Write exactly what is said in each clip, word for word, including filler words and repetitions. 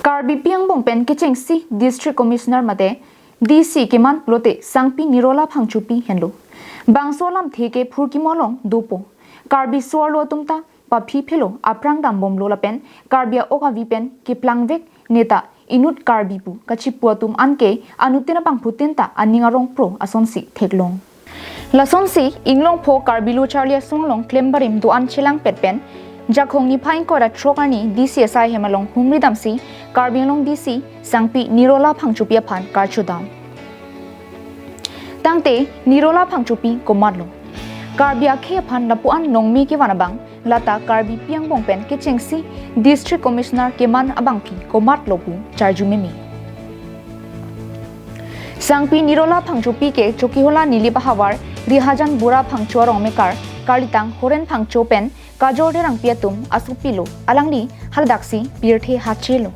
Karbipi angbong pen kechengsi District Commissioner mate D C keman pulote Sangpi Nirola Phangchopi henlo. Bangso alamthe ke Phurkimo along dopo. Karbi so-arlo atum ta paphi phelo, aphrang dambomlo lapen Karbi a-ok avi pen keplangvek neta inut Karbi pu kachipu atum anke anuttin abangphutin ta aning arong pro asonsi theklong. Lasonsi Inglongpho Karbi Lo Charli Asong along klem barim do-an chelangpet pen Jakhong niphai ingkoi ra throk arni D C S I hem along humri damsi Karbi Anglong D C Sangpi Nirola Phangchopi aphan karchodam. Tangte Nirola Phangchopi komatlo? Karbi akhei aphan lapu-an nongme kevan abang, lata Karbipi angbong pen kechengsi District Commissioner keman abangpi komatlo pu charju meme. Sangpi Nirola Phangchopi ke Chokihola Nilip ahavar Rihajan Bura Phangcho arong mekar, karlitang Horen Phangcho pen Kajor Terangpi atum asopilo, alangli haladaksi pirthe hachelo.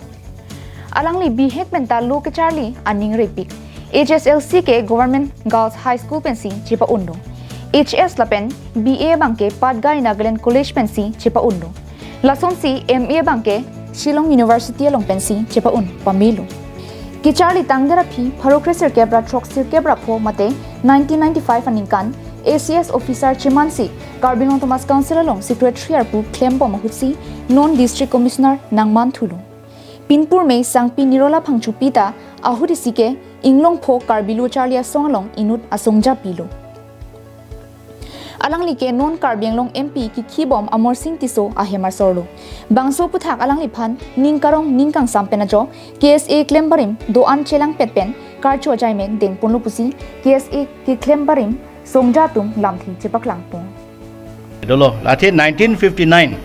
Alangli bihek pen ta lo kecharli aning repik. H S L C ke Government Girls High School pensi chepa-unlo. H S lapen B A abangke Patgai Nagaland College pensi chepa-unlo. Lasonsi M A abangke Shillong University along pensi chepa-un pamelo. Kecharli tangder aphi pharo kre sirkep ra throk sirkep ra pho mate nineteen ninety-five aningkan A C S officer chemansi Karbi Anglong Autonomous Council along Secretary arpu klembom ahutsi non District Commissioner nangmanthulo. Pinpur me Sangpi Nirola Phangchopi ta ahut isi ke Inglongpho Karbi Lo Charli Asong along inut asongjapi lo. Alangli ke non Karbi Anglong M P kikhibom Amarsing Tisso ahem asorlo. Bangso aphuthak alangliphan ning karong ning kangsam pen ajok K S A klem barim do-an chelangpet pen karcho achaime dengponlo pusi K S A keklem barim songja atum lamthe chepaklangpon. Dolo, late nineteen fifty-nine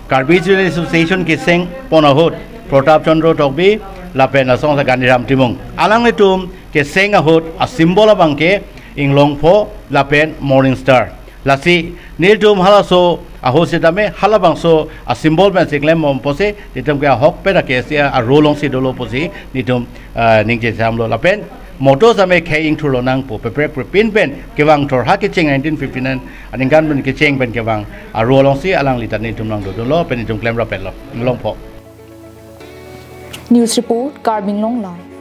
Karbi Student Association keseng pon ahut Pratap Chandra Tokbi lapen asong sa Gandhiram Timung, alanglitum keseng ahut a-symbol abangke Inglongpho lapen Morning Star. Lasi nelitum halaso ahut setame halabangso a-symbol pensi klembom pusi nelitum ke ahokpet a-K S A a-role alongsi dolo pusi nelitum, ah, ningje samlo lapen motto same khei ingthurlo nangpo, peprek prepin pen kevang thor ha kecheng nineteen fifty-nine aningkan pen kecheng pen kevang a-role alongsi alangli ta nelitum nangdodolo pen nelitum klemrapetlo Inglongpho. News report, Karbi Anglong Live.